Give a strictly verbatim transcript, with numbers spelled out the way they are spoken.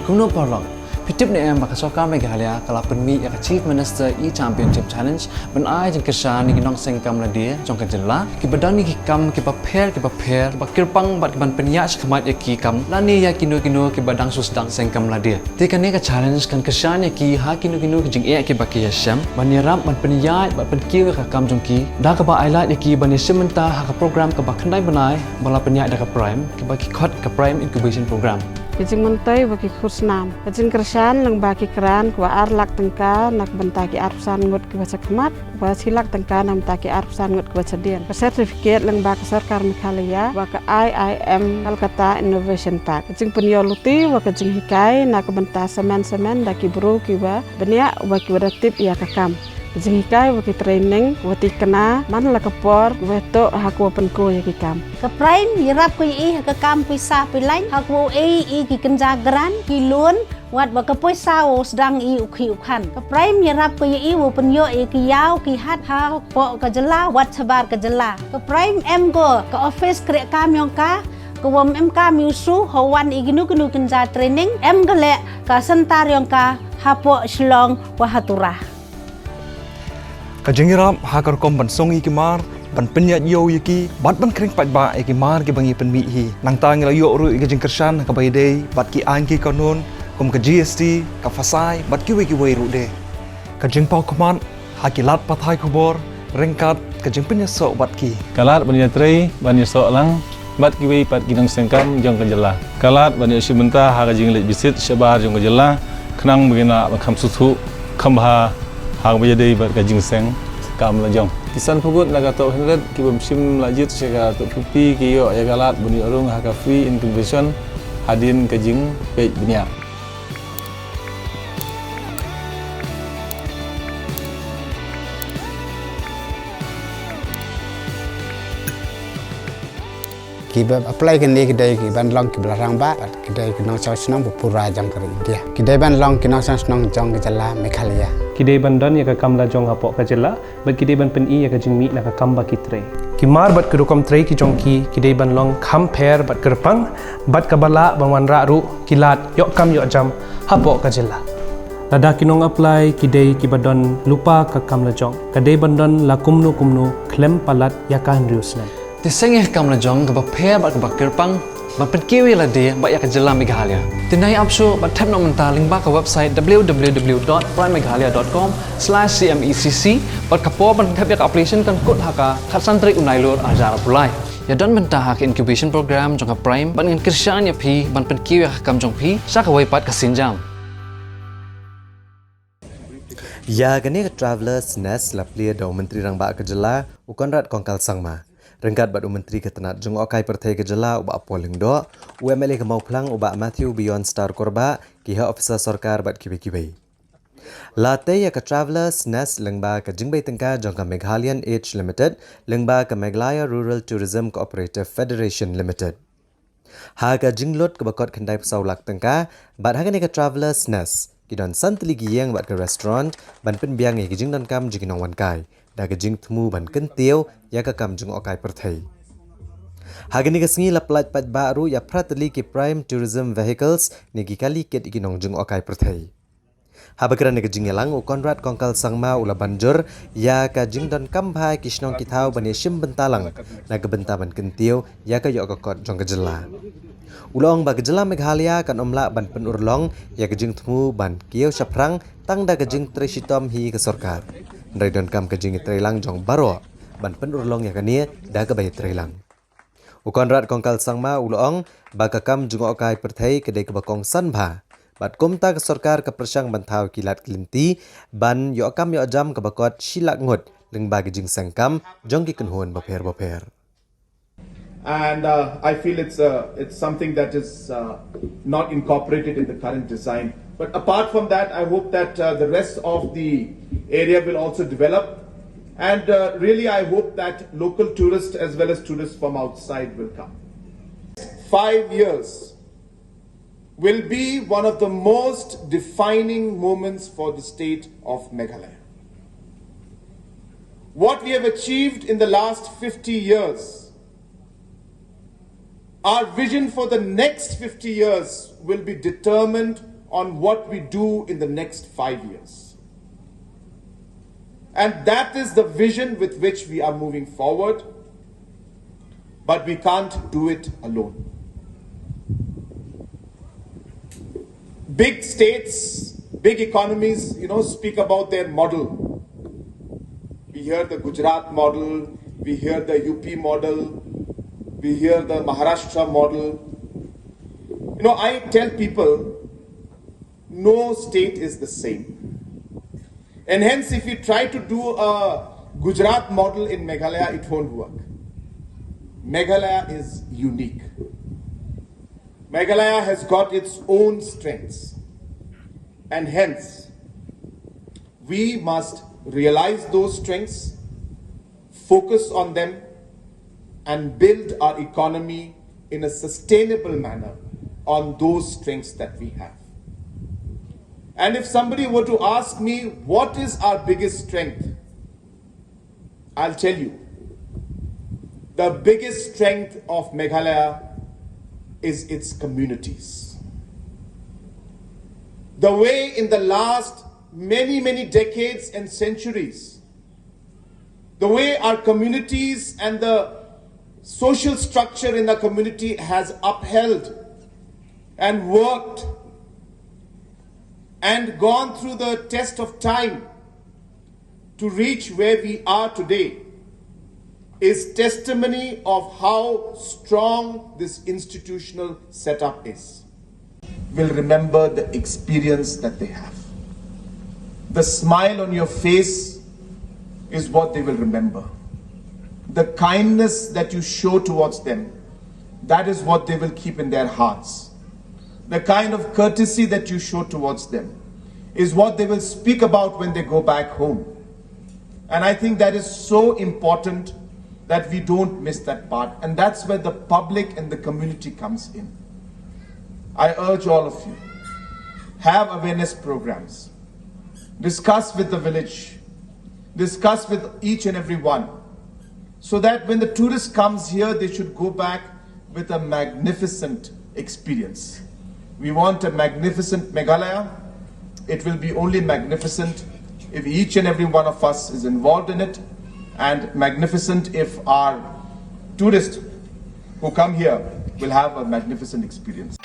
Kumno paralok, phi tip ne em ba ka sorkar Meghalaya ka la pynmih ïa ka Chief Minister E-Championship Challenge ban ai jingkyrshan ïa ki nongseng kam lade jong ka jylla kiba don ïa ki kam kiba pher kiba pher, kiba kyrpang bad kiban pynïaid shakhmat ïa ki kam lane ïa kino kino kiba dang shu sdang seng kam lade. Te kane ka challenge kan kyrshan ïa ki ha kino kino ki jingeh kiba ki ïashem ban ïarap ban pynïaid bad pynkiew ïa ka kam jong ki da kaba ailad ïa ki ban ïashim bynta ha ka program kaba khyndai bnai ba la pynïaid da ka PRIME, kaba ki khot ka PRIME Incubation Program. Ka jingmyntoi ba ki khusnam, ka jingkyrshan lyngba ki grant kaba ar lak tyngka na ka bynta ki arphew san ngut kiba shakhmat, kaba shi lak tyngka na ka bynta ki arphew san ngut kiba shadien. Ka certificate lyngba ka sorkar Meghalaya ba ka I I M Kolkata Innovation Park. Ka jingpynïoh luti ba ka jinghikai na ka bynta samen samen da ki briew kiba bniah ba kiba da tip ïa ka kam. Ka jinghikai ba ki training ba tikna man la ka por ba to ha ka wa pynku ïa ki kam. Ka PRIME ïarap ka ïa i ha ka kam pisa pilain ha ka wa ei i ki kynja grant, ki loan, wat ba ka pisa wa sdang i u khih u khan. Ka PRIME ïarap ka ïa i wa pynïoh i ki ïaw ki hat hapoh ka jylla wat shabar ka jylla. Ka PRIME em ko ka office kreh kam yong ka, ka wa em kam ïa u su ha wan i kino kino kynja training, em ka leh ka center yong ka hapoh Shillong wa ha Tura. Ka jingïarap ha ka rukom ban song ïa ki mar, ban pynïaid ïew ïa ki, bad ban khring paidbah ïa ki mar kiba ngi pynmih hi. Nangta ngi la ïoh ruh ïa ka jingkyrshan ha kaba ïadei bad ki aiñ ki kanun kum ka G S T, ka FASAI bad kiwei kiwei ruh de. Ka jingpawkhmat ha ki lad pathai khubor ryngkat ka jingpynïasoh bad ki. Ka lad ban ïatrei ban ïasoh lang bad kiwei pat ki nongseng kam jong ka jylla. Ka lad ban ïashim bynta ha ka jingleit bisit shabar jong ka jylla, khnang ba kin lah ban kham sngewthuh kham bha ha kaba ïadei bad ka jingseng kam lajong. Ki san phew ngut na ka top hundred kiba shim la jied sha ka top fifty ki ïoh ïa ka lad ban ïoh rung ha ka free incubation hadien ka jingpeit bniah. Kiba apply kine ki dei kiban long kiba la rangbah, ki dei ki nongshong shnong ba pura jong ka ri India. Ki dei ban long ki nongshong shnong jong ka jylla Meghalaya. Ki dei ban don ïa ka kam lajong hapoh ka jylla, bad ki dei ban pyni ïa ka jingmih na ka kam ba ki trei. Ki mar bad ki rukom trei ki jong ki, ki dei ban long kham pher bad kyrpang, bad kaba lah ban wanrah ruh ki lad ïoh kam ïoh jam hapoh ka jylla. Lada ki nong apply ki dei kiba don lypa ka kam lajong, ka dei ban don la kumno kumno khlem palat ïa ka hynriew snem. Te seng ïa ka kam lajong kaba pher bad kaba kyrpang ban pynkiew ïa lade bad ïa ka jylla Meghalaya. Te nai ap shuh bad thep noh mynta lyngba ka website w w w dot prime meghalaya dot com slash c m e c c, bad ka por ban thep ïa ka application kan kut ha ka khatsan tarik u Nailur arhajar arphew lai. Ïa don bynta ha ka incubation program jong ka PRIME bad ngan kyrshan ïa phi ban pynkiew ïa ka kam jong phi sha kawei pat ka sienjam. Ïa kane ka Traveller's Nest la plie da u Myntri Rangbah ka jylla, u Conrad Kongkal Sangma, ryngkat bad u Myntri ka tnat jngohkai pyrthei ka jylla, u Bah Paul Lyngdoh, u M L A ka Mawphlang, u Bah Matthew Beyond Star Korbah, ki heh officer sorkar bad kiwei kiwei. La tei ïa ka Traveller's Nest lyngba ka jingbei tyngka jong ka Meghalayan Age Limited, lyngba ka Meghalaya Rural Tourism Cooperative Federation Limited. Ha ka jinglut kaba kot khyndai phew saw lak tyngka, bad ha kane ka Traveller's Nest, ki don san tylli ki ïing bad ka restaurant, ban pynbiang ïa ka jingdonkam jong ki nongwan kai, da ka jingthmu ban kyntiew ïa ka kam jngohkai pyrthei. Ha kane ka sngi la pyllait paidbah ruh ïa phra tylli ki PRIME Tourism Vehicles, ne ki kali kit ïa ki nongjngohkai pyrthei. Haba kren ha ka jingïalang, u Conrad Kongkal Sangma u la ban jur ïa ka jingdonkam bha ki shnong ki thaw ban ïashim bynta lang na ka bynta ban kyntiew ïa ka ïoh ka kot jong ka jylla. U la ong ba ka jylla Meghalaya kan ym lah ban pynurlong ïa ka jingthmu ban kiew shaphrang tang da ka jingtrei shitom hi ka sorkar. Hynrei donkam ka jingïatreilang jong baroh ban pynurlong ïa kane da kaba ïatreilang. U Conrad Kongkal Sangma u la ong ba ka kam jngohkai pyrthei ka dei kaba kongsan bha, bad kumta ka sorkar ka pyrshang ban thaw ki lad ki lynti ban ïoh kam ïoh jam kaba kot shi lak ngut lyngba ki jingseng kam jong ki kynhun bapher bapher. And uh, I feel it's, uh, it's something that is uh, not incorporated in the current design. But apart from that, I hope that uh, the rest of the area will also develop. And uh, really, I hope that local tourists as well as tourists from outside will come. Five years will be one of the most defining moments for the state of Meghalaya. What we have achieved in the last fifty years, our vision for the next fifty years will be determined on what we do in the next five years. And that is the vision with which we are moving forward, but we can't do it alone. Big states, big economies, you know, speak about their model. We hear the Gujarat model, we hear the U P model, we hear the Maharashtra model. You know, I tell people, no state is the same. And hence, if we try to do a Gujarat model in Meghalaya, it won't work. Meghalaya is unique. Meghalaya has got its own strengths. And hence, we must realize those strengths, focus on them, and build our economy in a sustainable manner on those strengths that we have. And if somebody were to ask me, what is our biggest strength? I'll tell you. The biggest strength of Meghalaya is its communities. The way in the last many, many decades and centuries, the way our communities and the social structure in the community has upheld and worked and gone through the test of time to reach where we are today is testimony of how strong this institutional setup is. Will remember the experience that they have. The smile on your face is what they will remember. The kindness that you show towards them, that is what they will keep in their hearts. The kind of courtesy that you show towards them is what they will speak about when they go back home. And I think that is so important that we don't miss that part. And that's where the public and the community comes in. I urge all of you, have awareness programs, discuss with the village, discuss with each and every one, so that when the tourist comes here, they should go back with a magnificent experience. We want a magnificent Meghalaya. It will be only magnificent if each and every one of us is involved in it, and magnificent if our tourists who come here will have a magnificent experience.